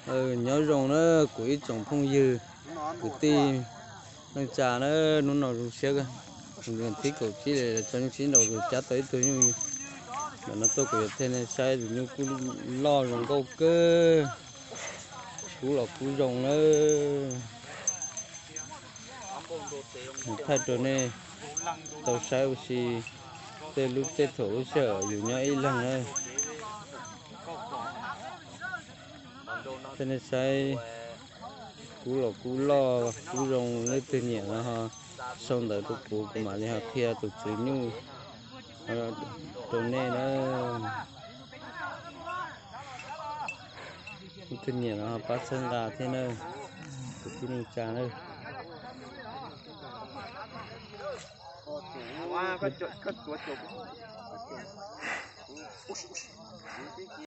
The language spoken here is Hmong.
Nyob zoo na kuv ib tsoom phooj ywg, kwv tij neej tsa na, hnub no zoo siab, thib kaum tsib lawm, tso nyuj sib nraus tus cab tau ib tug nyuj. Ntawm no tuaj kuv yuav thaij nej saib tus nyuj kub loj zoo nkauj kawg, kub los kub zoo na. Thaij rau nej tau saib ua si tej lub teb thaum lub sij hawm yus nyob ib leeg na. Thaij nej saib kub los kub loj kub zoo, leej twg nyiam no ho sau ntawv rau kuv, kuv mam li ho qhia tus tswv nyuj rau nej na. Leej twg nyiam no ho pab txhawb nqa thiab na, kwv tij neej tsa na.